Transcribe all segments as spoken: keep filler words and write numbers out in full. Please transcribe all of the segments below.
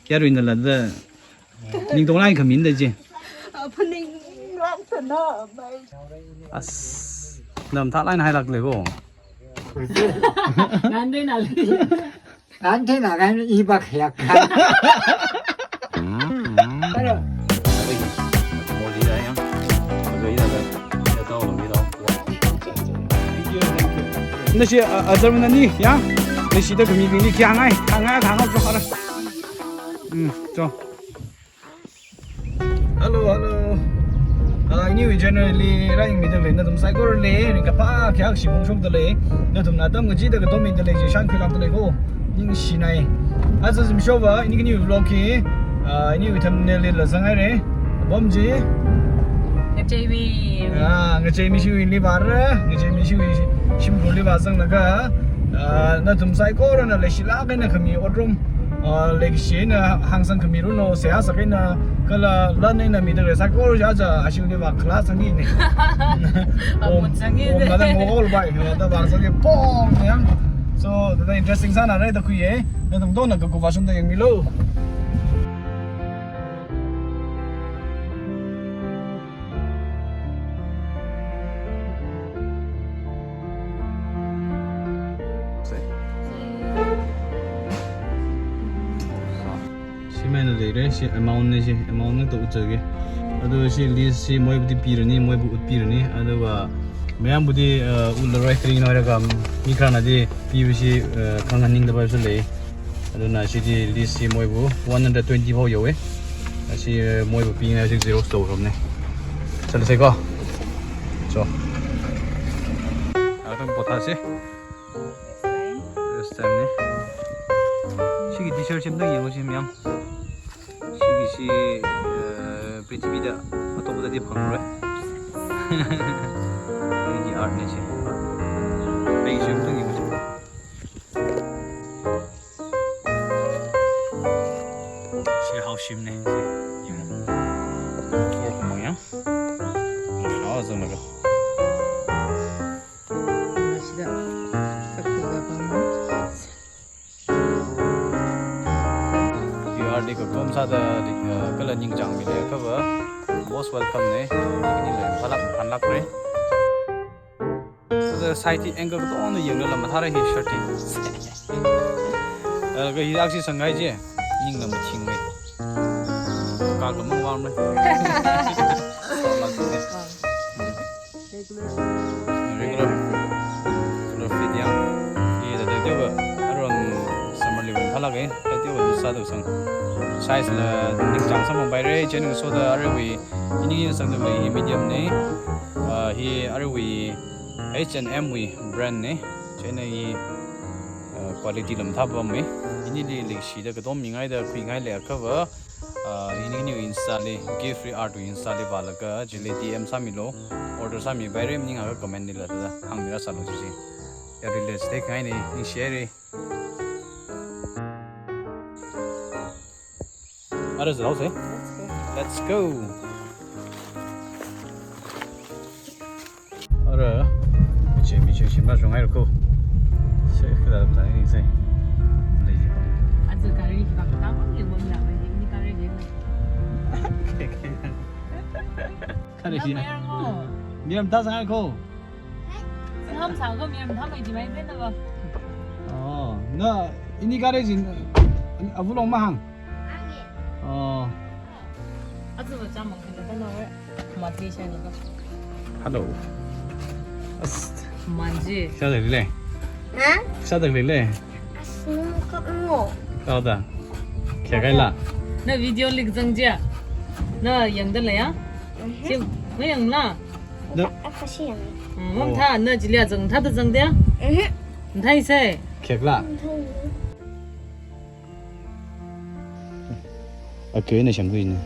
Yaruina lada. Ningtonglāk khamin da chi. Phaninglāk tana, mai. As, nam thalai na hailāk lei ko. Ngan de na le. Ngan de na ngan i bak yak. Nashi, uh, azar mana ni, ya? Nashi da kami ni kya ngai, kya ngai, kya ngai, kya ngai. Hmm, cho. Hello, hello. Ah, anyway, generally, rāyangmida khalei nathum saikorali ringkaphā khayāk shibung shokda lei. Nathumna atam kachida katom mida lei chi shānkhuilākda lei ko. Ningshinai. Aja zimshova, ini kani vlog hi, ah, ini thumbnail-li la zanghaira. Apam chi? Ngacheimi. Ah, ngacheimi shiwuili vāra, ngacheimi shiwui shimkhurli vāzanglaga, ah, nathum saikorana leishilāk eina khami otram, ah, leikashi eina hāngsang khami runo, seihā sākha eina kala lan eina mida khalei saikora aja ashiwuili vākhalā sangki ne. Om, om, nada ngokol bai, nada vāzangki pong yang. So, thāda interesting sānara da khuiya. Nathum tongna kakup vāshungda yangmilu. Shimān leira, shi amount na shi, amount na to utjāki. Ado shi list shi moibudi pirani, moibu utpirani. Ado va mayambudi, uh, utlaroi kring noira kam mi kharānadi piu shi, uh, khanganingda bai su lei. Adona shidi list shi moibu one hundred twenty phao yaowa. Ashi, eh, moibu pina shi Xerox tau ramne. Chalo sai ko. Cho. Atam potha shi. First time ne. Shiki T-shirt shim dang yango shim yam. Shiki shi, eh, prithvi da atop da di phang re. Ini art ne shi. Bai shim dang yango shim. Shi haoshimne, shi. Yemo. Or kumang yang. Mui lao zang majo. Shida. Sakta bang. U R D ko kom sa da, uh, kala ningchāngmi leiakha va. Most welcome ne. Ini le phalak phanlāk re. Side angle katongna yanglala mathāra hi shirt hi. Eh, ka hi aksi sangai je. Ningna mathingmei. Kakla mangwamlei. Regular. Regular fit yang. Hi da da da ba. Aruirui summer li wan phalāka. Da da ba lusa da sang. Size la ningchāng samphang paira. Chieina ngasoda aruiwui ini sangda lei hi medium ne. Ah, hi aruiwui H and M wui brand ne, chieina hi, uh, quality la mathāpammi. Inili leishida katom mingaida khuingai leiakha va, uh, ini ini Insta li, Gay Free Art wui Insta li vālaga, chili D M sāmilo, order sāmi paira maningakha comment li la da hāngmira sālo chi chi. Yarui let's take ngai ne, ningshihaira. Ara zau se. Let's go. Let's go. Ara, miche, miche, shimla shungai ko. Se, kada ta ni se. Lazy. Aja gari ki bang ta bang ye bang ya, ni gari ye. Kare ya. Mayar ngo. Mayar ta sangai ko. Singham sa ko mayar ta mai di mai de na ba. Oh, na ini gari jin, avulong mahang. Oh. Aja ba cha mang kena ta na we. Mati sha na ba. Hello. As. Manji. Sha da le. Ha? Sha da le. As, nu ko ngo. Tao da. Kya kai la? Na video li zang jia. Na yangda la ya? Mhm. Sim, na yang la. Na. Apa sih yang? Hmm, wang tha na jili a zang tha da zang dia. Mhm. Thai se. Kya la? Mhm. Akui ne shangkui ne.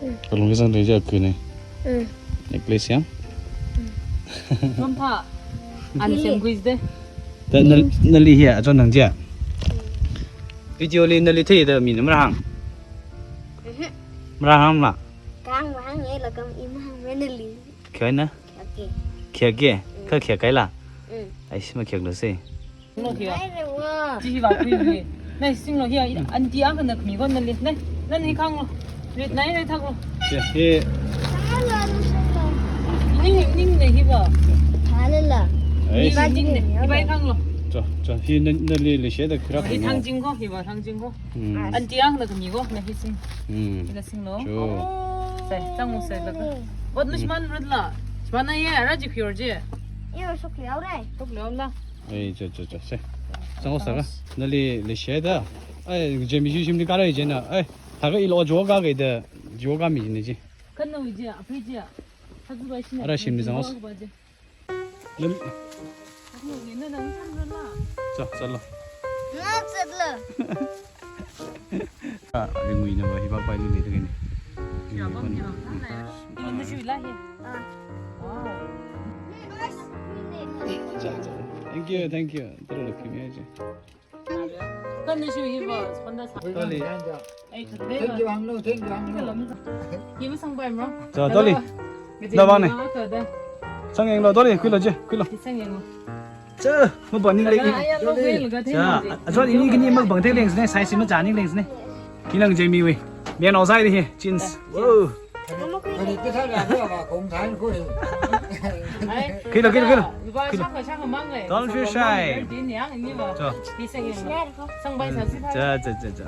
Mm. Kalung zang de akui ne. Mm. Necklace ya? Mm. Mampha. Ani shangkui de. Da na, nali hi a, chon nang jia. Mm. Video li nali thei da mi na marahang. Mhm. Marahang ma. Kang mahang ye la kam i mahang me nali. Kya na? Okay. Kya ke? Mm. Ka kya kai la? Mm. Ai, shi ma kya lo se. Lo kya? Ai, re wa. Chi hi ba kui ni. Nai singlo hi, aunty akhana khami ko nali. Nai, nani khanglo. Rit nai nai thaklo. Che, he. Ning, ning ne hi ba. Thalala. Ai. Ning, ning ne. Hi bai khanglo. Cho, cho. Hi na, nali leishe da khira. Hi khanglo. Thangjing ko, hi ba thangjing ko. Hmm. Aunty akhana khami ko, nai hi sing. Hmm. Hina singlo. Cho. Sai, tang mo sai laga. Ot nu shimān rut la. Shimān na ye, ara ji khior ji. Yo, sok liao re. Sok liao la. Ai, cho, cho, cho, se. Zang o saka. Nali leishe da. Ai, je mi shi shim ni kara je na. Ai, thaka ilo jo ka ke da, jo ka mi ne je. Kan no je, apri je. Hazu ba shi ne. Ara shim ni zang o. Ba je. Lem. Hazu ne na nang san na. Cha, cha lo. Na cha lo. Ah, ringui na ba hi ba pai lu ne de ni. Ringui ba. Ringui na shui la hi. Ah. Wow. Thank you, thank you. Tara lukhi mi aje. Kan ni shu hi ba, spanda sa. Toli. Ai, khat de ba. Thank you, Anglo. Thank you, Anglo. Hi masang bai mro. Cha, Toli. Na bang ne. Sang yeng lo, Toli. Khuilo je, khuilo. Sang yeng lo. Cha, mabang ni le. Ai, ya, lo, Toli. Lo, ga, Cha, thank you. Achon ini kini mabang te leng ne, sai si ma cha ni leng ne. Kinang je mi we. Mian o sai de hi, chins. Wow. Kali kita dah ada apa, kong than koi. Kilo, kilo, kilo. Kilo. Don't feel shy. Cho. Cha, cha, cha, cha.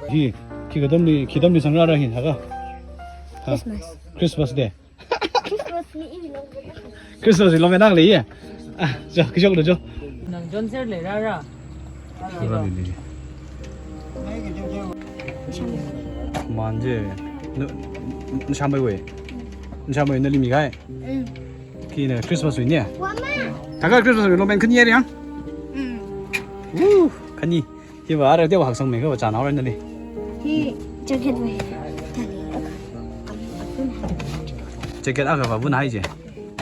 Hi, khi katam ni, khi katam ni sangra ra hi, haka. Ha. Christmas. Christmas day. Christmas ni ini lo. Christmas ni lo menang le ye. Ah, cho, khi chok lo cho. Nang John Sir le ra ra. Manje, na, na shambai wei. Na shambai na limi kai. Khi na Christmas wei ne. Thaka Christmas wei lo men khani ye yang. Woo, khani. Hi ba ara de wa haksang me ka ba cha na ra na li. Hi jacket wei. Jacket aga ba bu na hai je.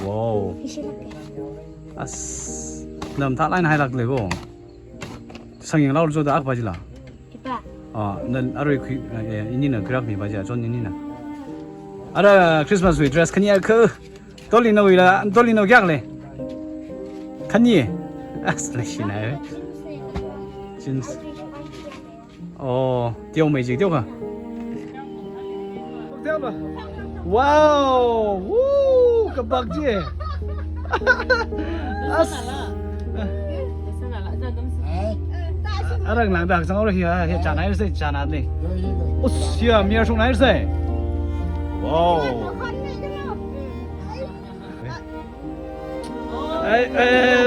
Wow. As. Nam tha line hai lak le go. Sang yeng lau jo da ak ba jila. Ipa. Ah, nan arui khui, eh, ini na krak mi ba ja, chon ini na. Ara Christmas wui dress khani ya kha. Toli no wila, Toli no kyak le. Khani. As le shi na. Jeans. Oh, teo mai jik teo ka. Wow! Woo! Kabak je. As. Arang lang dak sang ora hi, hi chana ira se, chana ni. Us, ya, miar sung na ira se. Wow. Ai, ai.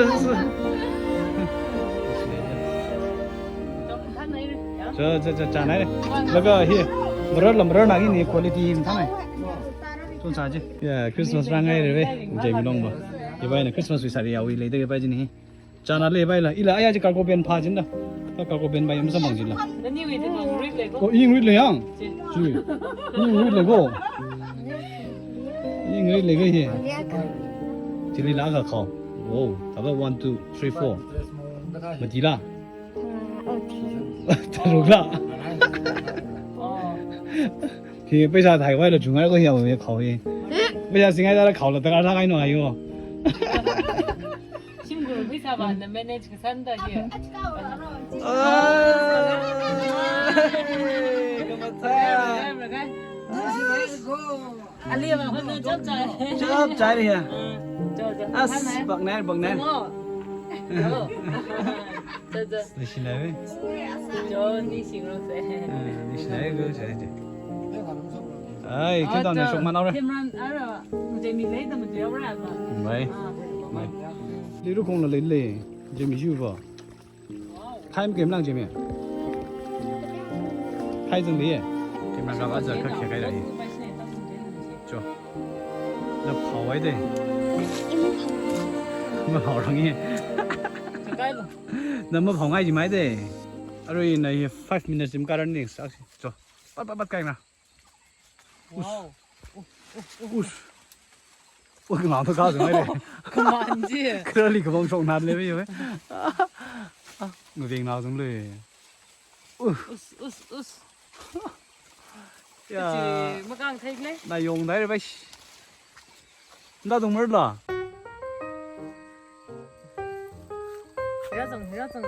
Cha, cha, cha, cha nai. Laga hi, marar la marar na ini quality hi mathānai. Tun sa ji. Ya, Christmas rang ngai re ve. Jai mi long ba. Hi bai na Christmas wui sari ya wui le de bai jin hi. Chana le bai la. Ila aya ji cargo pant pha jin da. Ka cargo pant bai yam sa mang jin la. Nani wui de mang rit le ko. Oh, ing rit le yang. Ji. Ji. Ing rit le ko. Ing rit le ko hi. Chili la ka khao. Oh, taba one, two, three, four. Mati la. Taruk la. Khi paisa thai wai lo chungai ko hiya me khao hi. Paisa singai da khao lo ta ka thā kai no ayo. Shim guru paisa ba na manage ka san da hi. Ah, ka matha. Ali ba hon chap chai. Chap chai ya. Chap chai. As bak nai, bak nai. Ngo. Chap chai. Ni shinai ve. Jo ni sing ro se. Ah, ni shinai ve chai je. Ai, kita ni shok manau re. Timran ara. Mujhe mi lei da mujhe aur ba. Bai. Bai. Liru khong la le le. Mujhe mi ju ba. Time game lang jeme. Hai jeng de ye. Game lang ka ba ja ka khe kai da ye. Cho. Na phao wai de. Ma phao rang ye. Na ma phao ngai ji mai de. Arui na ye five minutes jim karan ni sa. Cho. Pat pat pat kai na. Wow. Ush. Ui, ngau thaka zang ai le. Kaman ji. Kara li kabang shok nat le ve. Ngaveng nau zang le. Us, us, us. Ya. Kachi makang thai le. Na yong dai re bai. Nda dung mer la. Hira zang, hira zang.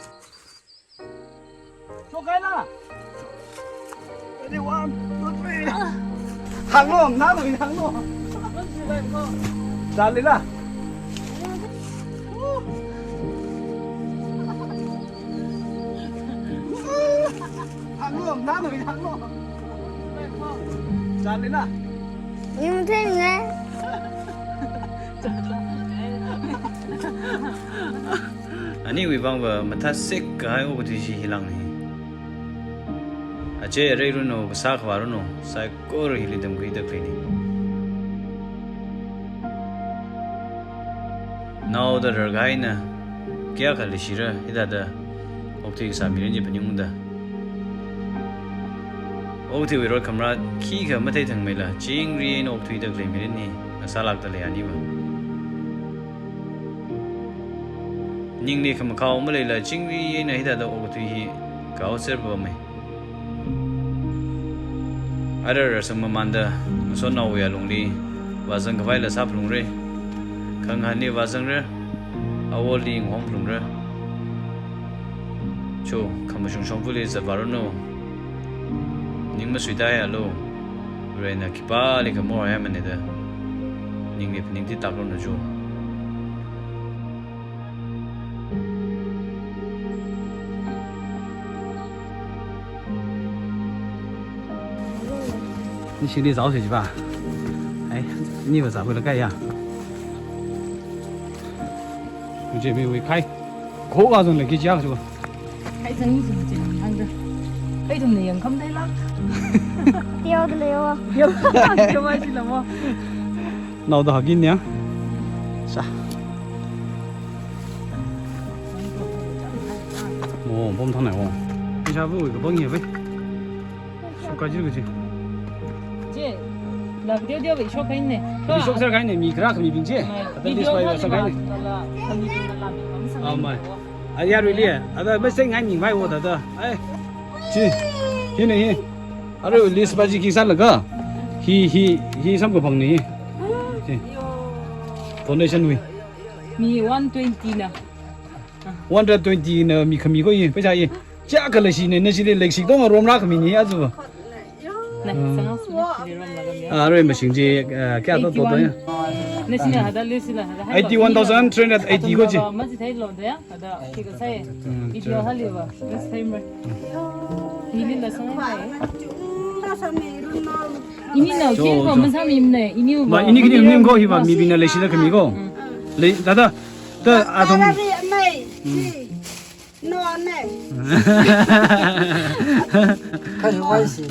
Shokaila. Ready, one, two, three. Hānglo, nalo, hānglo. Dalila. Hānglo, nalo, hānglo. Dalila. Yung tingnan. Aniwui vangva mathāsek kahai okathui chi hilāngna. Achei arei runo, kasā khavā runo, saikora hili tamkhuida khaleina. Naoda rarkahaina, kayākha leishira, hithāda okathui kasā mirin chi phaningungda. Okathuiwui rot khamrāt khikha matheithangmeila, chingri eina okthuida khalei mirin hi ngasālākda lei aniva. Ningli khamakhao maleila, chingri eina hithāda okathui hi kaoserpamei. Ara rasang mamānda, ngasotnaowui alungli vāzang khavaila sāphalungra. Khangahānli vāzangra, awoli ngahongphalungra. Cho, khamashung shongfali zatvāranu. Ning masuitaialu. Varena khipālikha morhaimanei da. Ningli phaningtitākranu cho. Nishili zao shi jiva. Ai, niva zaokhuilaga ya. Uje miwui khai. Kho kazang lagi jiak jiva. Khai zang ni zang je, ang de. Khai tum ne yang kam dai lak. Tiao de leo. Yo, yo, mai si lamo. Naoda hagin ya. Sa. Oh, bom thang nai oh. Ni sa bu ka bang ye bai. Shokkajir kaji. Je, la video video bai shokkahaine. Ni shokserkahaine, mi kharā khami bing je. Ata video list bai shokkahaine. Ah, mai. Aya really. Ata maseng ngai mi mai wo da da. Ai. Chi. Hina hi. Ara list ba chi khi sālaga. Hi, hi, hi samkaphangna hi. Hi. Donation wui. Mi one twenty na. One hundred twenty na mi khami ko hi. Paisa hi. Chakha leishina, nashili leishitong romra khamina aja va. Na, sanga sini, sini romlaga mi. Ah, arui mashing chi, ah, kayā to to to ya. Eighty-one. Nashina hada leishila hada. Eighty-one thousand three hundred eighty ko chi. Atum ba, maji thai lo da ya, hada, kika sai. Hmm. Video hali ba, maji thai mra. Nilila sanga hai. Inina cho, kiko cho. Masāmimana, ini ba. Ma ini kini nim ko hi ba, mibingna leishila khami ko. Hmm. Le, da da. Da atum. No, ne. Kha wai si.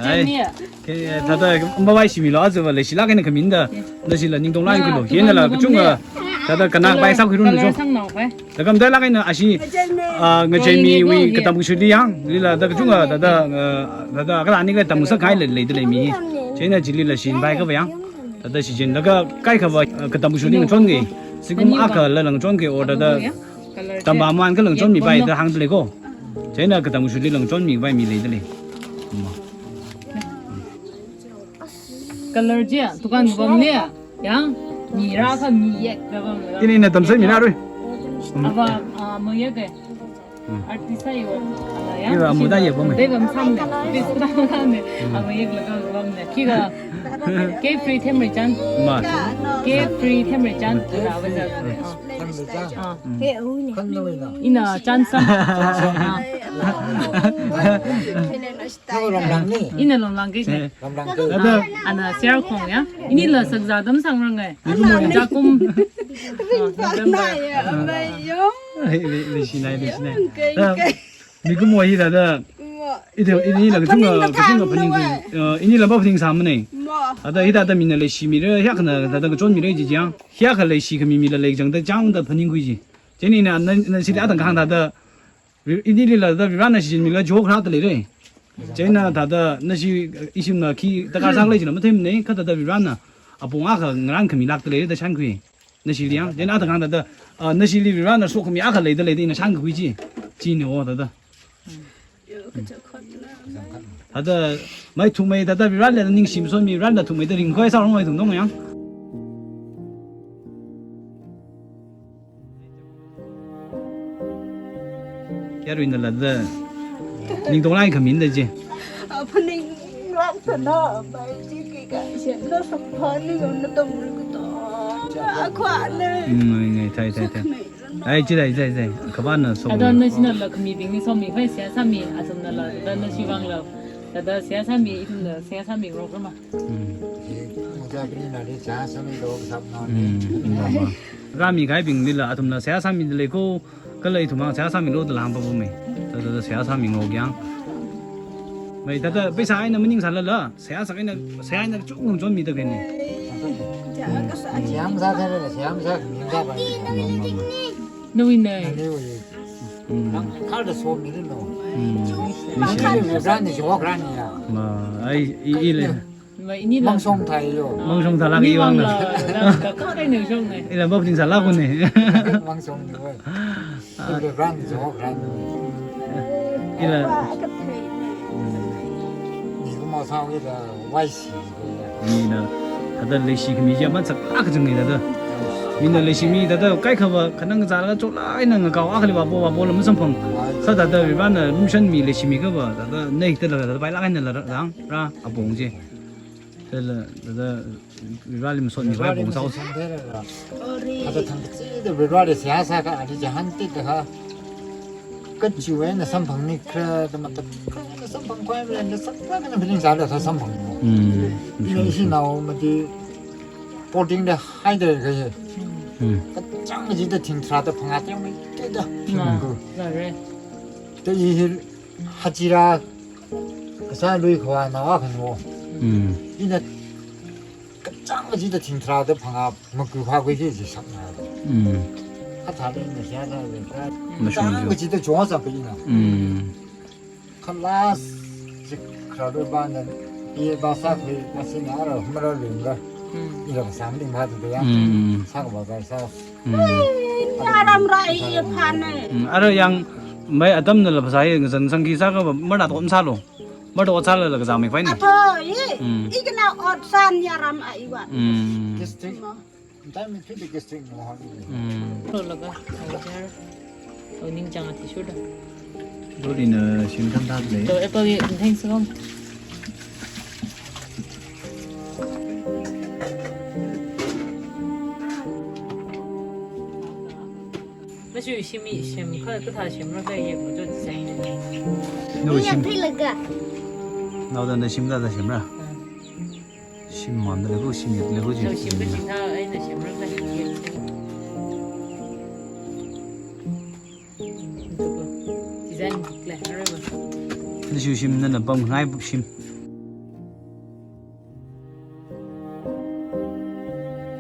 Ai. Junior. Ke, thāda, mavai similu, aja va leishilāk eina khaminda. Nashila ningtong lāng khuilu. Hina la, kachungkha, thāda, kanak bai sākhuiranu cho. Color sāngnao bai. Thāda kamdai lāk eina ashi, ah, ngacheimiwui katam kashutli yang, lila da kachungkha, thāda, ah, thāda, kala nikla tamsākahai lei, leida lei mi. Chieina chilila shin bai kava yang. Thāda shichinlaga kaikha va, ah, katam kashutli ngachon ke. Sikum akhala ngachon ke, or thāda, Tamba man kala ngachonmi bai da hāngda lei ko. Chieina katam kashutli ngachonmi bai mi leida lei. Color je, dukan bang le, yang, mi rākha mi yek da bang le. Ini na tamsai mi na rui. Ava, ah, mo yek e. Hmm. Artist ai wa, ala ya. Ira muda ye bang. Dei bang sam ne. Bis da bang ne. Hmm. Ava yek laga bang ne. Kika, Carefree Themreichan. Ma. Carefree Themreichan. Ala wa za. Ah. Ina chance. Ina longlang ke. Ada. Ana share khong ya. Ini la sakza dam sangrang ai. Jakum. Ai, le, leishinai, leishinai. Mikumo hi thāda. Ithei, ini la kachungkha, kachungkha phaningkhui. Eh, ini la ba phaningsāmanei. Thāda hithāda mina leishimira, hiyākhana thāda kachonmira ji jiang. Hiyākha leishi khami mila leikachangda changda phaningkhui ji. Chieina na, na, nashili atang kahāng thāda. Inilila thāda Varena shichinmila jok rāda leira. Chieina thāda nashi ishimna khi taka sākhalei china matheimanei, kha thāda Varena apong akha ngarān khami lākda leira da shānkhui. Nashili yang, chieina atang kahāng thāda, ah, nashili Varena sokhami akha leida lei da ina shānkhui ji. China o thāda. Thāda maithukmei, thāda Vareli ningshi masotmi, Vareli thukmeida ringkhui sārong maithukdong yang. Yaruina lada. Ningtonglāk khaminda chi. Aphaning lak thana, bai chi kika, shenna samphani yonna tongri kuto. Akhwane. Mm, ngai, ngai, thai, thai, thai. Ai, chi thai, thai, thai. Khabana so. Ada na china la khamibingli somikhui seihā sāmi, athumna la, da na chiwuivang la. Thāda seihā sāmi, ithumna seihā sāmingarok rama. Mm. Ojā bini nali seihā sāmilo sāpna. Mm, mm, mm. Rāmi kahaibinglila athumla seihā sāmida leiko, kala ithumwui seihā sāmilo da hāngpapamei. Thāda, thāda seihā sāmingarok yang. Mai thāda pheisā eina maningsālala, seihā sā eina, seihā eina chungchon mida khalei. Seihā sāthālala, seihā sāmingasāpai. Nawui nei. Nawui. Mm. Nang kharda somida no. Mm. Nang kharda somida shok rani ya. Ma, ai, i, i le. Ma, ini la. Mangshong thai yo. Mangshong thālāk ini iwuivang la. La, la, la, kharda ningshong nei. Ila bab ningsālākko nei. Mangshong ni wai. Ah. Ila rani shok rani. Ila. Ni kuma sao ila wai si. Mina, thāda leishi khami chi aman saklāk kachang nei thāda. Mina leishimi thāda kaikhava khanang zala chola eina ngakao akhali vāpo vāpola masamphang. Sā thāda Varena lumashanmi leishimi kava thāda nei thāda thāda pailāk eina la rang ra apong chi. Thāla thāda Vareli masotmi vai apong sao. Thāda thang kachida Vareli seihā sākha ali jahan tida kha. Kachiwui eina samphangni kharā, da mata kharā eina samphangkhui maleila, saklāk eina phaningsāda kha samphang. Mm. Ina ishi nao mati boarding da haida kha ye. Mm. Kachang kachida thing tharāda phangā tengmeida. Ma. Ko. La re. Da i hi hajira kasā lui khavā nao akha no. Mm. Ina kachang kachida thing tharāda phangā maku phākhui chi chi sakna. Mm. Kha thāda ina seihā sāda kha. Mashung kachang chi. Kachida chungsa pa ina. Mm. Kha last chi kharā lui bana, i ba sākhui, masina ara, mara lui ra. Mm. Ila ba sāmling ba thāda ya. Mm. Sākha ba sā. Mm. Ai, yaram ra i phāne. Mm. Ara yang mai atamnala phasā hi ngazan sangki sākha ba, mara tom sālo. Mara ot sālala kazāmei vai na. Athoi, i, mm, i kana ot sān yaram a iwui. Mm. Gastric. Time mi thili gastric no ha. Mm. Lo laga, ajar. O ning jang ati shuda. Dori na shim tham thāda lei. To apple ye, thanks kom. Nashi shimi shim kha kathā shimra kha yek majo design. No shim. Yek phi laga. Naoda na shim da da shimra. Hmm. Shim man da lego, shim yek lego ji. No shim kachi thā eina shimra kha yek. Design kle araba. Nashi shim nana pamngai shim.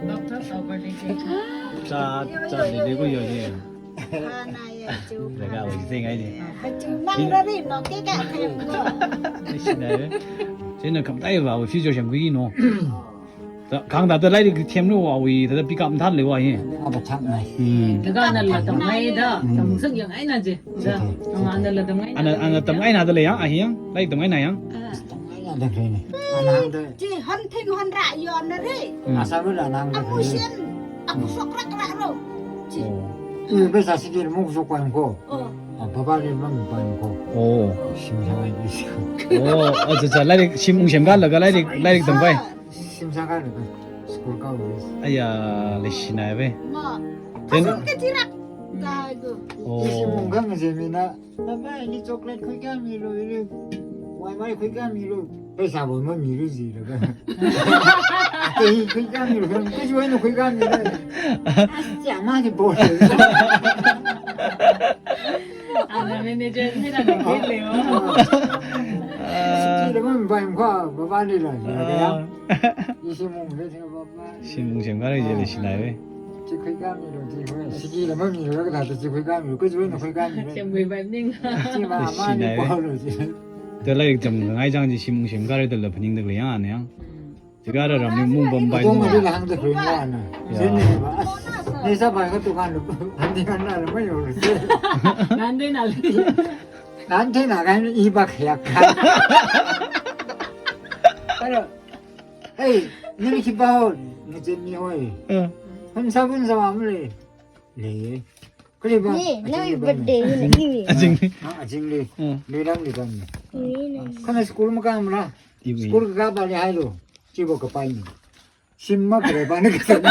Doctor Albert ni ke. Cha, cha, de, de, ko yo, ye. Hana ya chu. Laga, wa, de, ngai, de. Ha, chu, mang ra ri, no, ke, ka, ke, ko. Ni shi na, eh. China kam tai wa, wa, future sham kui no. Ta, kang ta, ta, lai, de, them lo, wa, wi, ta, ta, pick up than le, wa, ye. Aba chak nai. Hmm. Laga na la tam ngai da, tam sak yang ai na je. Da, nga na la tam ngai na. Ana, ana tam ngai na da le yang, a, yang, lai tam ngai na yang. Ah. Tam ngai na da le ni. Ana hang da. Chi han thing han ra yon na re. Hmm. Asa ru la nang da le. Amu shin, amu sok rak rak ro. Chi. Oh. Ui, be sa si ki mu sok kwan ko. Oh. A, baba le mang ban ko. Oh. Shim sa ai bi si. Oh, acha, acha, lai shim ung shem ga la ga lai, lai tam bai. Shim sa ga le. School ka wi. Aya, le shi na be. Ma. Then. Asu ke tirak. Ga go. Oh. Ishi mung kang je mi na. Baba, ini chocolate khuikha milu, ini wai mai khuikha milu. Paisa bo ma milu ji lo ka. Te hi khuikha milu, ka juai no khuikha milu. As jama ni bo. Ana manager ni na ke le o. Siki le ma bai ma kha, baba ni la. Ah. Ishi mung le. Shim ung shem kare je le shi na we. Chi khuikha milu, chi khui. Siki le ma milu, ka ta chi khuikha milu, ka juai no khuikha milu. Shem gui bai ning. Chi ma ma ni pa lo chi. Te lai tam ngai jang chi shim ung shem kare te la phaning te le yang ne yang. Hmm. Chi kare ram ni mung bam bai. Dong ni la hang te khui ma na. Ya. Ni sa bai ka tu kan lu. Han ni kan na le ma yo lu. Nan de na le. Nan te na kan i ba khaya ka. Kala, hey, nani khipā ho, ngachei mi hoi. Uh. Hun sabun sa mamle. Le. Kali ba? Ni, nani birthday ni, ni. Ajing. Ah, ajing le. Uh. Le lam le ba ni. Ni, ni. Khana school makāmara. Iwi. School kapā le hailo. Chibo kapai ni. Shim makhalei pāna kasā.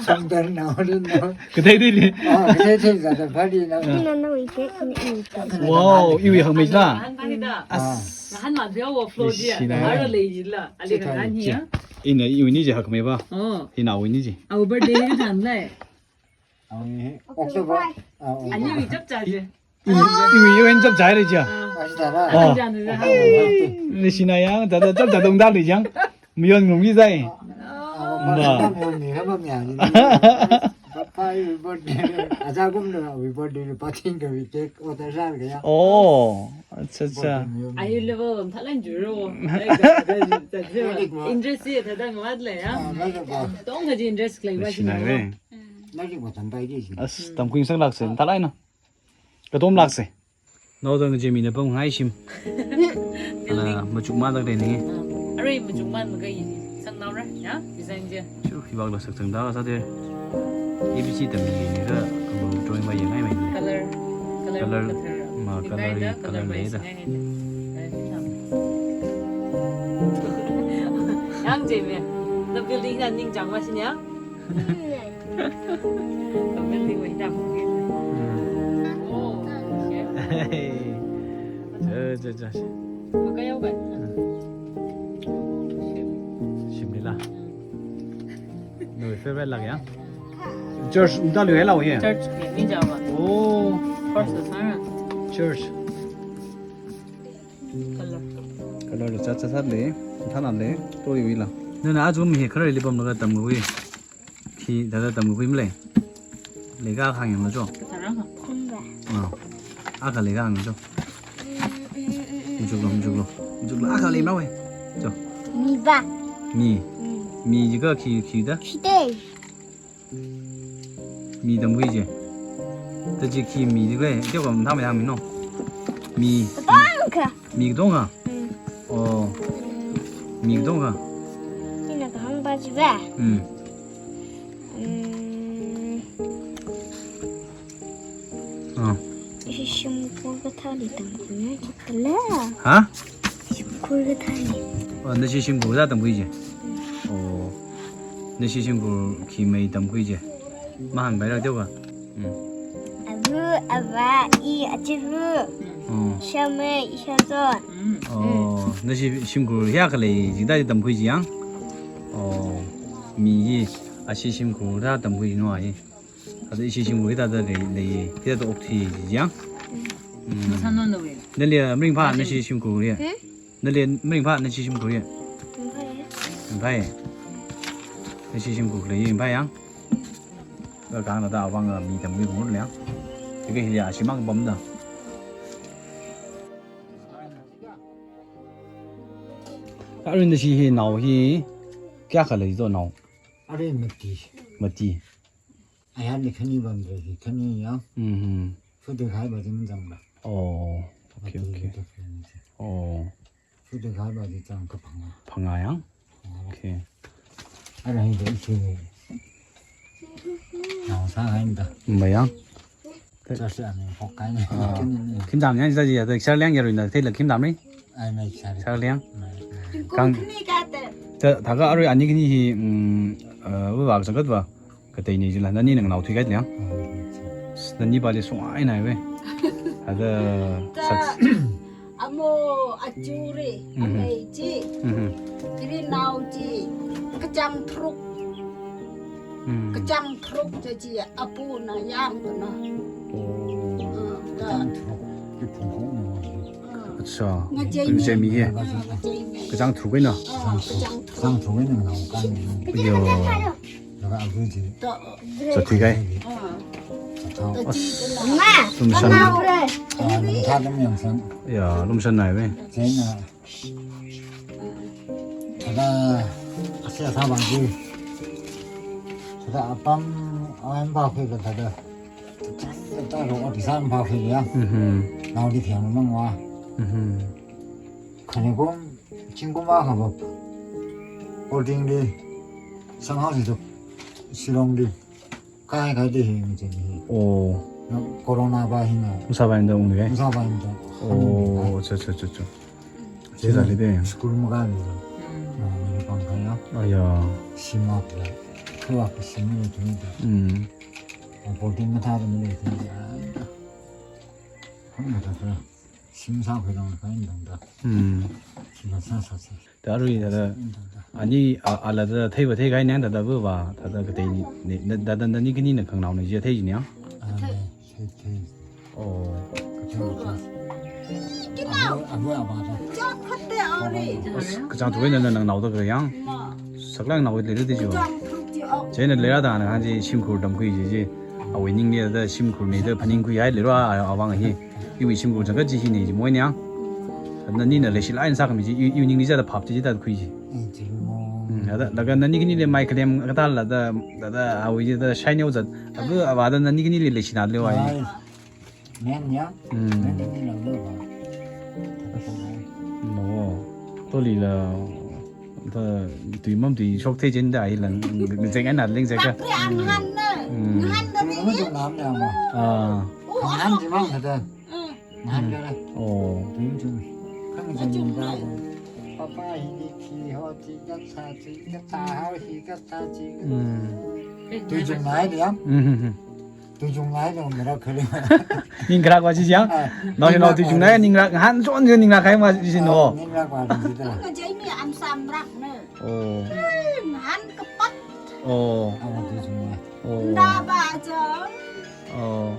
Sangdar nao rin nao. Kathei dili. Ah, kathei thei zada phali nao. Nana wike, ni wike. Wow, iwi hangmei sā. As. Ngahan ma bia wo flow dia. Ishina. Ara lei jila. Ali ngahan hi ya. Ina iwi ni je hakmei ba. Oh. Ina iwi ni je. Our birthday ni than lai. Ang hi October. Ah, oh. Ani mi chap cha je. Iwi, iwi, iwi chap cha le ja. Ah. Ashi tara. Oh. Jan ja. Ni sina ya, da da chap cha dong da le jang. Miyon ngum ki zai. Ba. Papa, iwi birthday. Aja gum na iwi birthday ni party ka iwi cake order sa le ya. Oh, acha acha. Birthday miyon. Ayu level thalan juro. Interest ye thada ngawat le ya. Ah, like ba. Tong ka ji interest khalei ba. Ni sina sina we. Lairik matampai di. As, tamkhui sānglākse, thalaina. Katomlākse. Naodang je mina pamngai shim. Ala machukmān dak deni. Arui machukmān maga yi. Sangnaora, ya? Design je. Chu, hibak la sak chang da sa de. A B C tammi ni da, drawing ba yangai mai. Color. Color. Color. Ma color, color le da. Yang je me. The building na ning chang ma shin ya. Building wei dam. Oh, okay. Hey. Ja, ja, ja. Makayau ba? Shimli la. No favorite la ya? Church, nda lu hela ye? Church, ni jawa. Oh. First sana. Church. Color. Color cha cha sat le, thana le, to iwi la. Nana ajum hi khare li pamlaga tamgui. Khi dada tamgui mle. Leikha khang yang jo. Kasarang ha. Khumba. Ah. Akha leikha khang jo. Mujuklo, mujuklo. Mujuklo akha lei ma we. Jo. Mi ba. Mi. Mm. Mi jiga khi, khi da. Khi de. Mi tamgui je. Taji khi mi jiga, kya kam tham yang mi no. Mi. Bang ka. Mi dong ha. Mm. Oh. Mi dong ha. Ina kahāng ba ji ba. Mm. Mm. Ah. Ishi shimkhur kathāli tamkhuina jitala. Ha? Shimkhur kathāli. Oh, nashi shimkhur kathā tamkhui je. Mm. Oh. Nashi shimkhur khi mei tamkhui je. Mahāngpaira teoka. Mm. Avu, ava, i, achivu. Oh. Shamei, ishazon. Oh, nashi shimkhur hiyākha lei jida tamkhui ji yang. Oh. Mi hi ashi shimkhur kathā tamkhui no ai. Ada ishi shimkhur hithāda lei, lei, hithāda okthui ji yang. Mm. Masānao na we. Nali, ah, maringphā nashi shimkhur ya. Hmm? Nali, maringphā nashi shimkhur ya. Ringphāya. Ringphāya. Nashi shimkhur lei ringphā yang. Ka kang na da awang, ah, mi tamkhui khumur le yang. Tika hili ashimang pamda. Arui nashi hi nao hi kayākha lei jo nao? Arui mati. Mati. Ayarli khani pamda hi khani ya. Mhm. Fude khai ba jing jang ba. Oh, okay, okay. Oh. Fude khai ba jing jang ka phangā. Phangā yang? Phangā. Okay. Ara hi de ishi. Nao sāngai da. Mayang. Church ani phok kai ni. Ah. Khim dam yang sa ji ya, da sar liang ya rui na, thei la khim dam ni? Ai, mai sar. Sar liang. Mai, mai. Kang. Khani ka te. Ta, ta ka arui ani khani hi, mm, uh, wa wa sa ka wa. Katei ni jila, nani nang nao thui kai liang. Nani pali sungai nai we. Ada ta, sak- amo, achure, mhm, amei chi. Mhm. Kiri nao chi. Kachāng tharuk. Mm. Kachāng tharuk chi chi apuna yangna. Oh. Ah, ta. Kachāng tharuk. Ki phung phung na. Ah. Acha. Ngachei mi. Ngachei mi ye. Ah, ngachei mi. Kachāng tharuk na. Ah, kachāng tharuk. Kachāng tharuk na nao kan. Yo. Laga abu ji. Ta. Sa thui kai. Ah. Sa thao. As. Ma. Lumshan. Ah, lumshan nam yang san. Ya, lumshan nai we. China. Thāda, asia thā bang ji. Thāda apam, awai mpakhui ka thāda. Thāda ro, ati sā mpakhui ya. Mhm. Nao di thiang mang wa. Mhm. Khanikum, zingkum akha va boarding li, somehow si tuk, Shillong li, kai kai di hi mi chen hi. Oh. Na corona va hi na. Musa va inda ung de. Musa va inda. Oh, cha, cha, cha, cha. Chi za li de. School ma ka li. Na, mi pang kai ya. Aya. Shim ma ka. Kua ka shim ni tu ni da. Mm. Boarding ma tha da mi le tu ni da. Hang na ta ta. Shim sa khui dang kai dang da. Mm. Shim sa sa sa. Ta rui ta ta. Ani a, ala ta thei va thei kai nang ta ta bu va. Ta ta ka tei ni, ni, ta ta ta ni kani na khangnao ni je thei ji ni ya. Ah, thei, thei. Oh. Ka chang ka chang. Abu, abu, abu, abu. Kachang tu na na nang nao ta ka yang. Saklang nao le le ti ju. Chai na le ra ta na han ji shimkhur tamkhui ji ji. Awui ning ni ta shimkhur ni ta phaningkhui hai le ra a, awang hi. Iwui shimkhur chang ka ji hi ni ji moi ni ya. Na ni na le shi lai sa ka mi ji, i, iwui ning ni ja ta phap ji ji ta khui ji. Mm, ada, laga na ni kani le mai kalem ka ta la ta, ta, ta, awui ji ta shai neo zat. Abu, aba ta na ni kani le le shi na le wa ji. Ai. Men ya. Mm. Men ni la lo ba. Ta ka ta ai. Mo. To li la. Ta tui mam tui shok the jen da ai lan. Zeng ai na leng zeng ka. Pak ri ang han na. Mm. Han na ni. Mo jong nam ya ma. Ah. Oh, han ji mang ta. Mm. Han ka la. Oh. Tui jong. Khang jong ba. Papa hi ni ki ho ti ka sa ti ka sa ha hi ka sa ti. Mm. Tui jong nai de ya. Mm, mm, mm. Tui jong ngai dong mera khale. Ning krak wa ji jang. Ah, nao nao tui jong ngai ning krak han chon je ning krak khai ma ji no. Ning krak wa ji ta. Ka jai mi an sam rak ne. Oh. Hmm, han kapat. Oh. Awa tui jong ngai. Oh. Nda ba jang. Oh.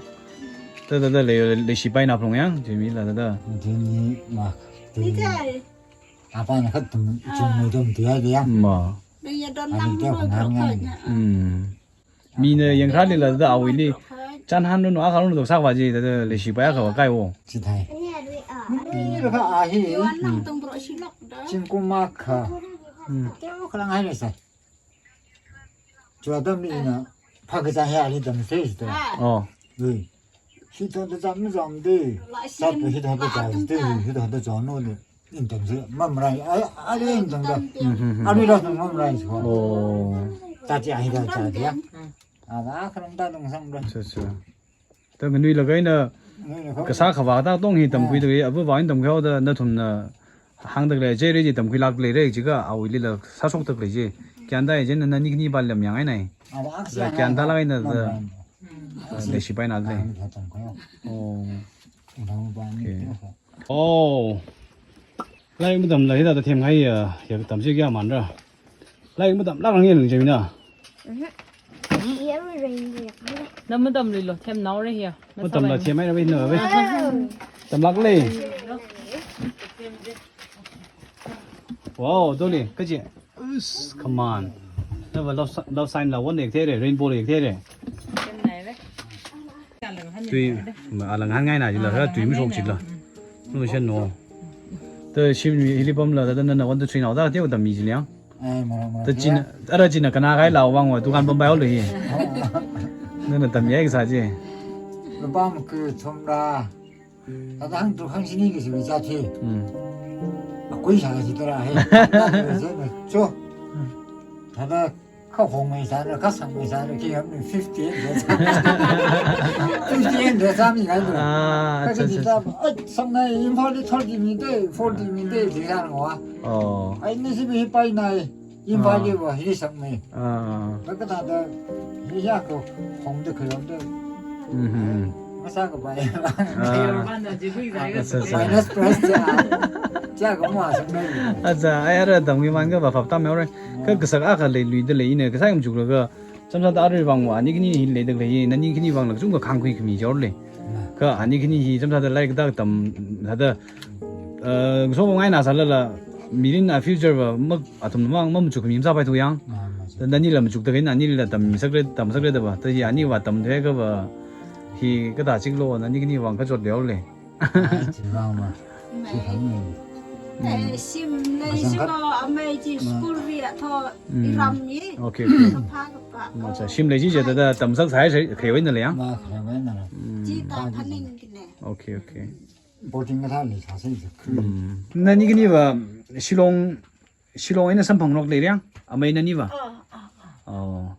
Ta ta ta le le shi pai na phlong yang, je mi la ta ta. Tui ni ma. Ni jai. Apa na khat tum jong mo dong tui ai de ya. Ma. Ni ya don nam mo dong ngai. Hmm. Mi na yang kha li la ta awui li. Chan han no akha no sak wa ji ta ta le shi pa ya kha wa kai wo. Chi thai. Ni ra kha a hi. Wan nang tong bro shi lok da. Zingkum akha. Hmm. Teo kha lang hai le sa. Chua ta mi na. Pha ka cha ya li dam se ta. Oh. Ui. Hi to ta zam zam de. Sa pu hi to ta cha de. Hi to ta cha no de. Intam se, mamrai, a, a, le intam da. Mhm, mhm. A, le la tong mamrai se ko. Oh. Ta chi a hi ta cha dia. A, ba, kharam ta tong sang da. Cha, cha. Ta nganui la kaina, nui la ko. Kasa kha va ta tong hi tamkhui ta, a, bu va intam khao ta, nathum na hang ta le, je re ji tamkhui lak le re, ji ka, awui li la, sa sok ta le ji. Kyan ta, je na, na ni kani ba lam yang ai nai. A, ba, ak sa kyan ta la kaina, mamrai. Ta, le shi pai na le. A, le tam ko. Oh. Ura ba ni. Okay. To ko. Oh. Lai matam la hithāda themhai ya, ya tamsi kya manra. Lai matam la rang ya lung jemina. Mhm. Iya, rang ya. Na matam lilo, themnao re ya. Matam la themhai ra be na be. Wow. Tamlak le. Wow, doli, kaji. Us, come on. Na ba love si-, love sign la one ek the re, rainbow ek the re. Tui, ma alang han ngai na jila, ha, tui mi shok jila. Nu shen no. Ta shim mi hili pam la, ta na na one, two, three nao, ta teo ta mi jila. Ai, mara, mara. Ta jina, ara jina kana kai la wang wa, dukan pam bai ho le hi. Na na tam ya sa je. Lo pam ku thum ra. Thāda hāng tu hāng shini ki sibi jati. Hmm. Akui shāng shi tara hai. Thāda cho. Thāda kha hong mai sāra, kha sang mai sāra, ki ham ni fifty eight de sā. Fifty eight de sā mi kai tu. Ah, kha acha, ki acha, jita, acha. Ai, sang nai, Imphal li thirty mi de, forty mi de, di sā ngwa. Oh. Ai, ni sibi hi pai nai. Imphal li va, hi sakmei. Ah. Kha kathāda, hi ya ko, hong de khayom de. Mhm. Masa ka bai. Ah. Acha, acha. Minus plus ja. Ja ko ma sakmei. Acha, ai ara tamki man ka va phap tam yore. Ka kasak akha le lui de le ine, kasai um chukla ka. Chamsa ta arui vang va, ani khani hi le de le, nani khani vang la chung ka khang kui khami jor le. Kha ani khani hi chamsa ta lai ka tam, thāda, eh, so ngai na sāla la, mirin a future va, ma, athum mang, ma machuk mi masa pai tu yang. Ah, machuk. Ta nani la machuk ta kaina, ani la tam sak re, tam sak re da ba. Ta hi ani va tam de ka ba, hi kathā chik lo, nani khani vang ka jot de le. Ai, chi vang ma. Chi khang ni. Eh, sim le sim lo, amei chi school ri a tho, mm, iram ni. Okay, okay. Pha ka pa. Acha, sim le chi je ta, ta tam sak sai, sai, khayoi na le yang. Ma, khayoi na le. Mm. Chi ta phaning ki ne. Okay, okay. Boarding kathā leisāsei jiakha. Hmm. Nani khaniva Shillong, Shillong eina samphangrok leirang? Amei naniva? Ah, ah, ah. Oh.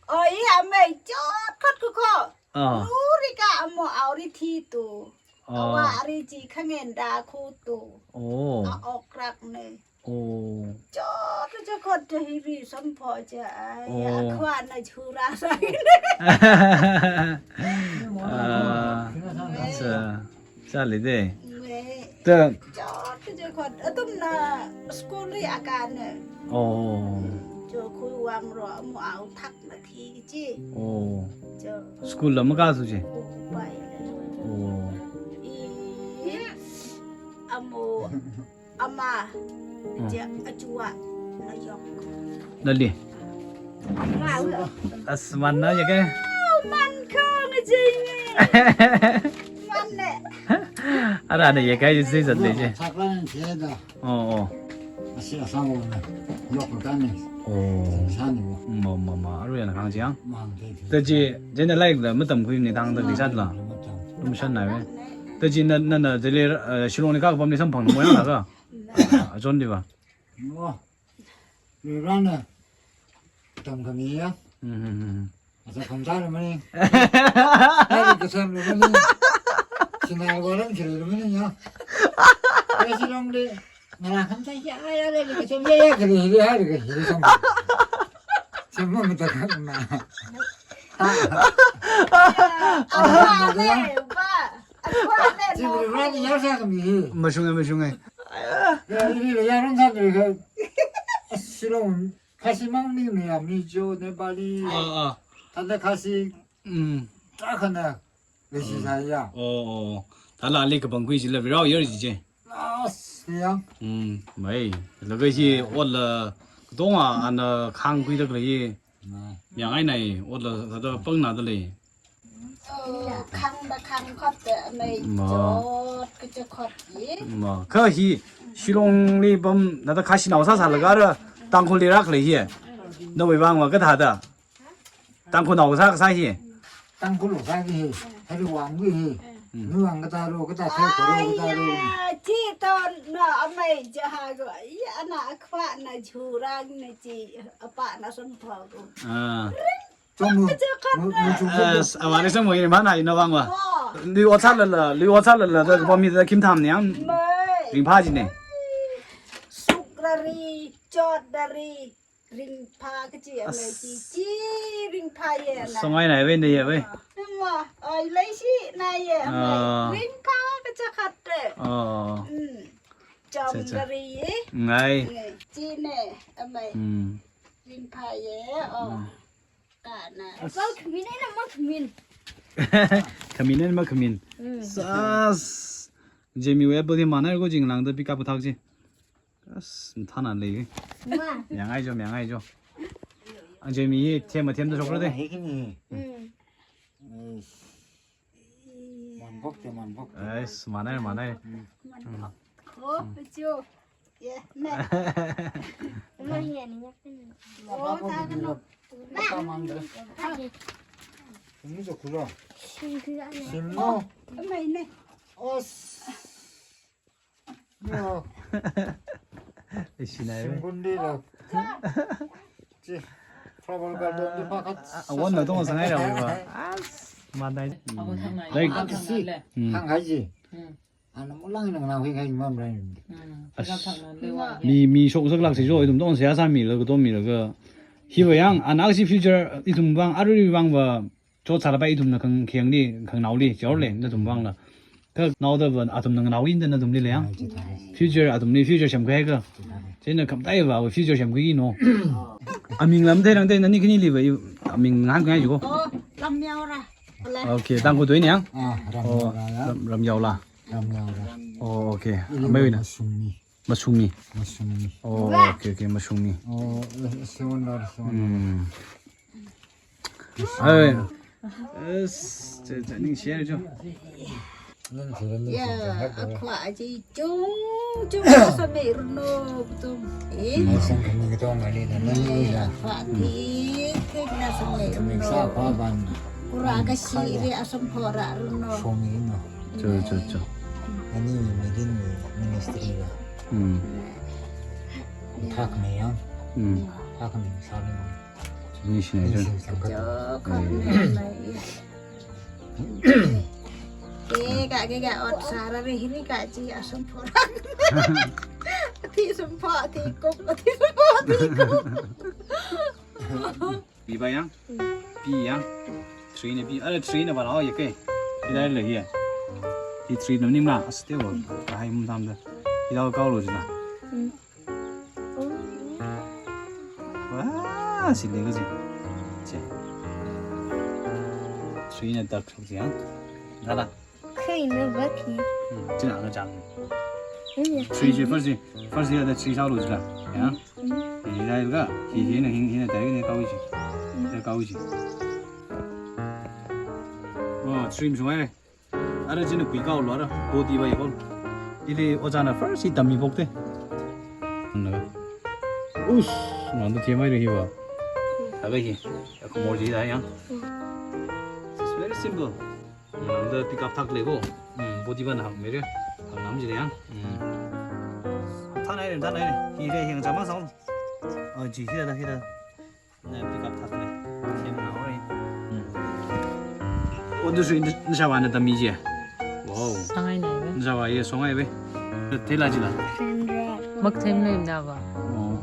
Oh, i amei chotkhot khuko. Ah. Lurika amo aori thitu. Ah. Awa ari chi khangenda khutu. Oh. A okrakne. Oh. Chotkhot chotkhot te hiri sampha ja ai. Oh. Akhava na chura sa. Ah, sa, sa lei de. Me. Te. Chotkhot chotkhot. Athumna school li akane. Oh. Cho khuiwangro amo aothak na khi chi. Oh. Cho. School la makāsu chi. Upai. Oh. I. Amo. Ama, hmm. Ja, achua, nayok. Nali. Ama, ula. As, man na ya ke? Oh, man ko ngajing. Man ne. Ara ne ya ke, yu sei zat le je. Saklan che da. Oh, oh. Asi asang wo na. Yok ko kan ne. Oh. Sani wo. Ma, ma, ma. Aru ya na kang jiang. Mang de. Te ji, je na like la, matam kui ni tang da di sat la. Matam. Tum shan na we. Te ji na, na, na, je le, eh, Shillong ni ka pam ni samphang mo yang la ka. Achon di ba? Wo. Lirana. Tam kami ya. Hmm, hmm, hmm. Asa khamta na mani. Hari kasam na mani. Sinai waran kiri na mani ya. Kasi long de. Ngala khamta ya, ya, ya, ya, kasam ya, ya, kiri, kiri, hari, kiri, kiri, sam. Semua minta kan na. Apa ne, ba? Apa ne, Jibri no? Rani ya sa kami. Mashung e, mashung e. Ya, ini le ya run sa kami ka. Shillong, Khasi mang ni mi ya, Mizo, Nepali. Ah, ah. Tanda Khasi. Hmm. Takhana. Leisi sa ya. Oh, oh. Tala ali kapangkhui jila virao yer ji je. Last yang. Hmm, mai. Laga hi otla katonga ana khangkhui da khalei. Mai. Yang ai nai otla kada pangna da lei. Oh, khang da khang khot da mai. Ma. Chot ka chot khot yi. Ma. Ka hi Shillong li pam na da Khasi nao sa sa laga ra Tangkhul li ra khalei hi. Na wei bang ma ka tha da. Tangkhul nao sa sa hi. Tangkhul lo sa hi. Hari wang hi. Hmm. Nu wang kata lo, kata thai ko lo, kata lo. Ai ya, chi to na amei ja ha go. Ya na akwa na jurang na chi apa na son pho go. Ah. Chong mu, mu, mu chong mu. As, awani sa mo ini mana ina wang wa. Oh. Lui otsa la la, lui otsa la la, da ko mi da kim tham ni am. Mai. Ring pha ji ne. Sukrari, chodari. Ringpha kachi amei chi, chi ringpha ye na. Songai nai ve ne ye ve. Ma, oi, leishi nai ye amei. Ah. Ringpha kacha khat te. Oh. Mm. Cha, cha. Chomdari ye. Ngai. Ngai. Chi ne amei. Mm. Ringpha ye, oh. Mm. Kana. As- Mau khamin ai na mau khamin. Khamin ai na mau khamin. Mm. Sas. Jemi we apple hi mana ko jing lang da pick up thak ji. As, thana lei. Ma. Yang ai jo, yang ai jo. Ang Jemi hi them, them da shok ra de. Hi kini. Mm. Yes. Man bok te, man bok te. Yes, manai, manai. Mm. Man bok. Oh, jo. Yeah, ne. Ma, ya ni ya. Oh, ta ka no. Ta man de. Ni jo kulo. Sim no. Mai ne. Os. Yo. Ishi nai ve. Simkundi lo. Chi. Flower garden di pa khat. Ah, ah, wan na tong sangai ra ve ba. Ah, manai. Ako thang nai. Like, ako thang nai le. Mm. Thang hai ji. Mm. Ana mulang nang na hui kai mam rai. Mm. As. Thang nai le wa. Mi, mi shok sak lak si jo, ithum tong siya sa mi la, ko tong mi la ka. Hi va yang, ana si future ithum bang, arui bang va. Chot sālapai ithumna khang, khangli, khangnaoli, chaole, nathum vangla. Kha naoda va, athumna nganaoin da nathumli le yang. Future, athumli future semkhui ka. Chieina khamtai va, future semkhui no. Aming lam thei rang thei, nani khanili va, aming ngahān ngai jiko. Oh, Ramyaora. Okay, Tangkhul tui ni yang. Ah, oh, Ramyaora ya. Ram, Ramyaola. Ramyaora. Oh, okay. Amei wina. Masungmi. Masungmi. Masungmi. Oh, okay, okay, Masungmi. Oh, eh, seven dollar, seven dollar. Hmm. Ai. Yes, che, che, ning share jo. Ning share, ning share. Ya, akwa aji chung, chung sa me runo, tum. Eh? Ai, sang kami ka tong ali na, na ni na. Akwa ti, ti na sa me runo. Sa pa ban. Kura ka si ri asam phora runo. Shomi no. Cho, cho, cho. Ni within ministry ga. Hmm. Thak me yang. Hmm. Thak me saling. Ni sini aja. Ni sini aja. Eh, kak, kak, kak, ot sara re hini kak ji asam pora. Ti sempa, ti kop, ti sempa, ti kop. Pi ba yang? Pi yang? Three na pi. Ada three na ba lao ya ke. Ida le ya. Hi three na ni ma. Aste wa. Hai mum tam da. Ida kau lo jina. Wah, si le ka si. Si. Three na tak sok si yang. Dah lah. Kau ini berarti. Jina ka jang. Ini ya. Three si first si. First si ada three sao lo jina. Ya. Ini dah ka. Hi hi na hi hi na dah ini kau ji. Dah kau ji. Oh, three mi sungai. Ara jina kui kau lo ara, body ba yekol. Ili ojana first hi tammi pok te. Naga. Us, nanda themai re hi ba. Aga hi, aku mor ji da yang. It's very simple. Nanda pick up thak le ko. Hmm, body ba na hak mere. Hak nam ji le yang. Hmm. Thanai re, thanai re. Hi re, hi yang jama sao. Oh, ji, hi da, hi da. Na pick up thak ne. Siam na ore. Hmm. Odu sui nda shawa na tammi je. Wow. Sangai na iwe. Shawa ye songai be. Thela jila. Mak them le na ba. Oh.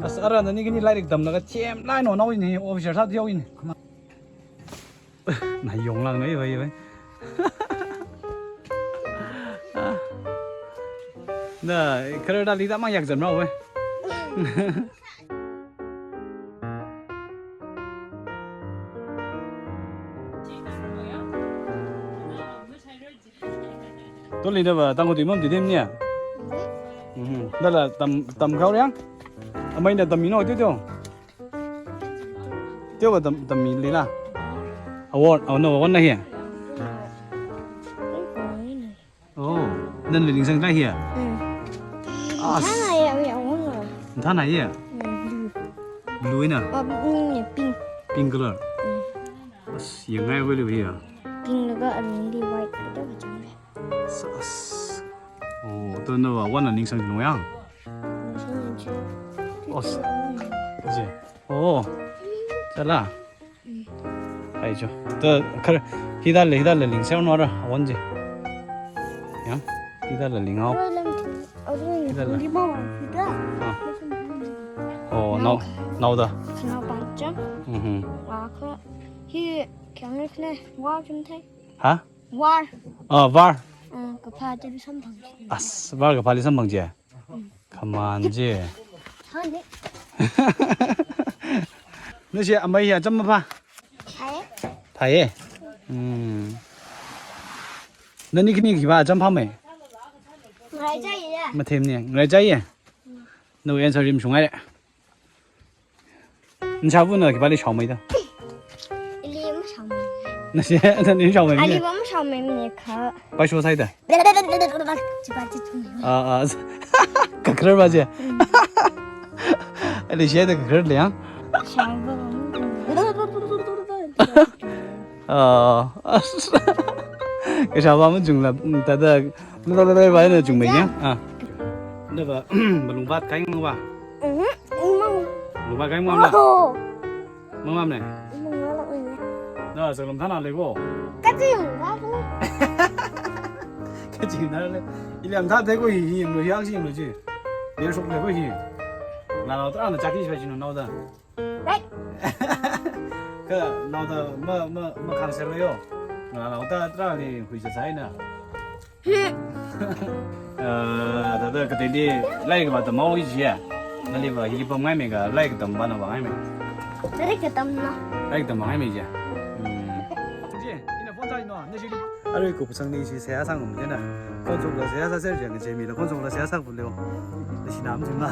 As ara na ni kini lairik tamlaga them lai no na ini officer sa thiu ini. Na yong lang na iwe iwe. Na kara da li da mang yak jam rau we. Toli da ba tang ko di mam di dem nia. Mhm. Da la tam tam kau riang. Amai da tam mi no tiu tiu. Tiu ba tam tam mi li la. Award, oh no, award na hi. Oh, nana lingsang lai hi. Hmm. As. Thana ya ya award. Thana ya. Hmm, blue. Blue na. Ah, ni pink. Pink color. Hmm. As, yang ngai wele hi ya. Pink laga alung di white kada kachang le. Sas. Oh, to na wa wan na ningsang nung yang. Ningsang nung chi. Oh, s-, je. Oh. Chala. Ai jo. To kar hida le, hida le ling sel no ra, wan je. Ya. Hida le ling au. Hida le. Ah. Oh, nau, nau da. Nau pancham. Mhm. Wa kha. Hi kyang ne wa chum thai. Ha? Var. Ah, var. Ah, kaphā chili samphang. As, var kaphāli samphang je. Khaman je. Thane. Nashi amai hi acham mapha? Thai. Thai. Hmm. Nani khani khipā acham pha me? Ngai chai ya. Mathem ne, ngai chai ya. No answer rim shungai le. Nchāvana khipāli shaomei da? Ili mashaomei. Nashi, nani shaomei mi? Ali ba mashaomei mi kha. Pai sho sai da? Chipa chi chungmei. Ah, ah. Kakharar ba je. Ali shi da kakharar le yang. Shaova. Ah. Kashaova mun chungla, tada, lo lo lo ba na chungmei yang. Ah. Na ba, malung bat kai ngwa. Mhm, imang. Lungba kai mangam la? Oh. Mangam ne? Imang la ne. Na, salam thana le ko. Kaching, la ko. Kaching na le. Ili am tha te ko hi, hi, lo hi, ang sing lo ji. Yer sok le ko hi. Na lo tra na chaki shwa ji no, na da. Right. Ka, na da, ma, ma, ma cancel le yo. Na lo ta tra le, hui sa sai na. Ah, tada kateili lairik va tamhaowa ji ya. Nali va hili pamngai me ka lairik katam va na va ngai me. Lairik katam na. Lairik katam va ngai me ji ya. Hmm. Ji, ina phone sa ino, na shi. Arui kupsang ni shi seihā sāngam jina. Khonsokla seihā sāser ji ya, Jemila khonsokla seihā sāphaleo. Na shi nam jina.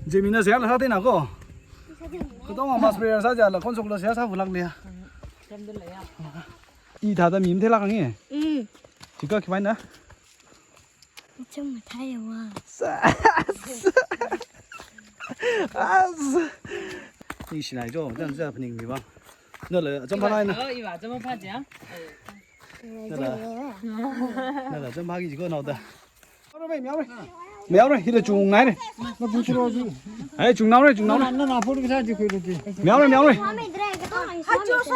Jemina seihā la sāthei na ko. Katonga mass prayer sā jila khonsokla seihā sāphalak le ya. I thāda mi matheilak nge. Mm. Chika khiwui eina? Icham mathāya wa. As. Ningshinai jo, dan za phaning mi bang. Nala, chāmphanai na. Oh, iva, chāmphanai ya. Nala. Nala, chāmphanai ji ko naoda. Mayāra, mayāra. Mayāra, hila chungnaira. Ai, chungnaora, chungnaora. Mayāra, mayāra.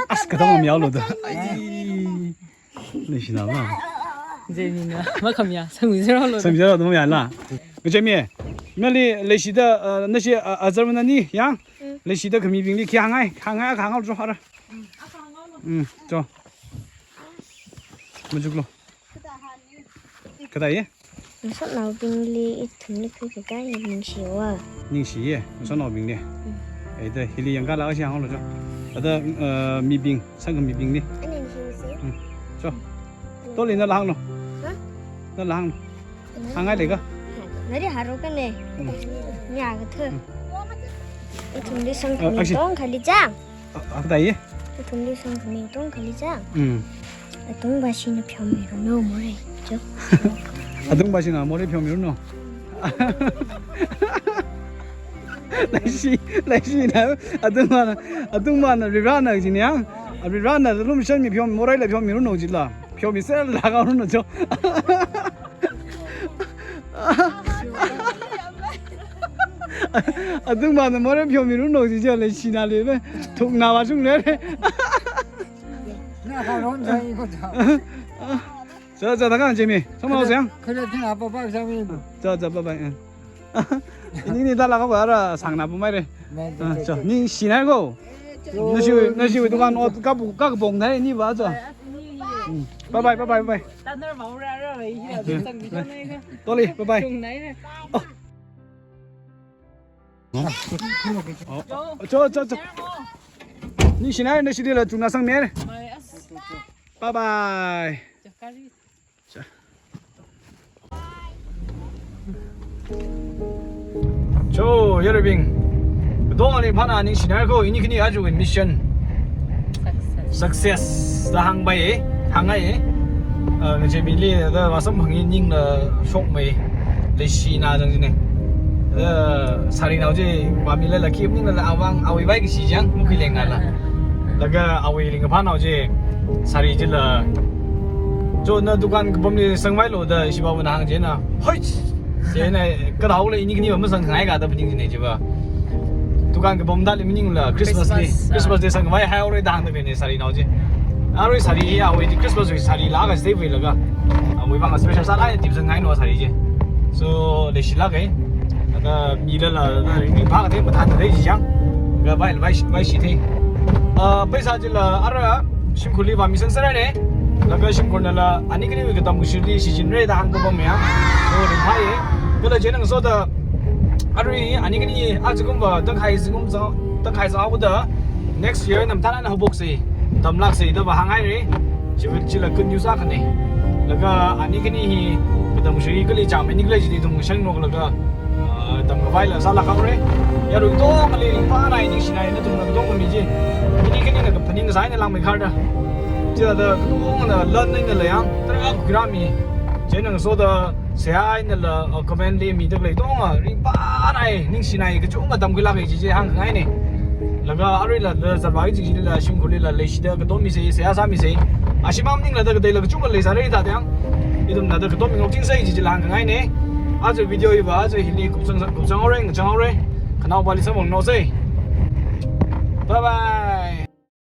As, katang mayālu da. Ai. Leishina ma. Jemina. Makhamya, sangmi zero lo. Sangmi zero lo, mayāla. Jemi. Nali leishida, uh, nashi, uh, azarmana ni, yang. Leishida khamibingli khi hāngngai, hāngngai, hāngngai jo hara. Mm, jo. Machuklu. Kathā ye? Ngasotnaobingli ithumli khuikakā ningshiya. Ningshiya, ngasotnaobingli. Mm. Eida hili yangkala kashi hānglu jo. Ada, uh, mibing, sangkhamibingli. Ani ningshi. Mm. Jo. Toli nala hānglu. Huh? Nala hānglu. Hāngngai leika? Nali haro kane. Mm. Ni aga the. Mm. Ithumli sangkhami tongkhali chang. A, a, kathā ye? Ithumli sangkhami tongkhali chang. Mm. Atungvāshina pheomiranu morei. Jo. Atungvāshina morei pheomiranu. Leishi, leishina, atungvāna, atungvāna Varivarana jina yang. Varivarana lumashanmi pheomi, moreila pheomiranu jila. Pheomiserlaga ranu jo. Atungvāna morei pheomiranu ji jo, leishina le, thukna vāshung le. Na ka ron sa i ko ta. Cha, cha, ta kan Jemi. Sama ho siang. Kala tina pa pa sa mi. Cha, cha, bye bye. Ini ni tala ka bara sangna pa mai re. Ah, cha, ningshinai ko. Nashi, nashi dukan ot ka bu, ka bong nai ni ba cha. Mm. Bye bye, bye bye, bye. Tanner mau ra ra, iya, sang di nai. Toli, bye bye. Chung nai. Oh. Oh, cho, cho, cho. Ningshinai, nashilila chungna sangmi. Bye bye. Cho, yaruibing. Dong ani phana ningshinai ko, ini khani aja wui mission. Success. Success. Da hāngpai, hāngngai. Ah, ngachemili da vāsamphang ningla shokmei. Leishina jang jine. Da sarinao chi vāmilala khi maningla awui vang awui vai kashi jang makhuileng nala. Laga awui ringkaphānao chi sari chila. Cho na dukan kapamli sangvailu da shiba vana hāng china. Hoi! China kadaole ini khani masangkhangai ka da phaning chine chiva. Dukan kapam dali maningla Christmas li. Christmas, ah. Christmas li sangvai haore da hāngda kane sarinao chi. Arui sari awui Christmas wui sari laga stay wui laga. Awui vang special sālai tip sangngai no sari chi. So, leishilāka. Ada milala, ada ringphā ka te mathāda lei chi jang. Ga vai, vai, vai shi te. Ah, pheisā chila ara shimkhurli vāmi sangserra ne. Laga shimkhurnala ani khani katam kashirli shichinra da hāngkapam ya. So, ringphāya. Kala chieina ngasoda arui ani khani ajakumva takhai zakum zang, takhai zanghaoda next year na mathālāk eina haophoksa, tamlāksa da vāhānghaira. Chiwui chila good news akhana. Laga ani khani hi katam kashir kali chāngmei nikhala jida ithum kashang nok laga, ah, tamkavaila sālāk haora. Yarui katongali ringphānai ningshinai nathumna katongami chi. Ini khanina kaphaning kasā eina langmeikharda. Chithāda katongana lan eina leiya, tarākha khuirāmi. Chieina ngasoda seihā einala, uh, comment li mida khalei katonga ringphānai, ningshinai, kachungkha tamkhuilāka chi chi hāngkhangaina. Laga aruila da zatvāki chi chila shimkhurlila leishida katom misa, seihā sāmisa. Ashimang maningla da kateila kachungkha leisāra da yang. Ithumna da katom mingaukchingsa chi chila hāngkhangaina. Aja video hiva aja hili kupsang, kupsanghaora, ngachanghaora. Khanaopali samphangnaosa. Bye bye.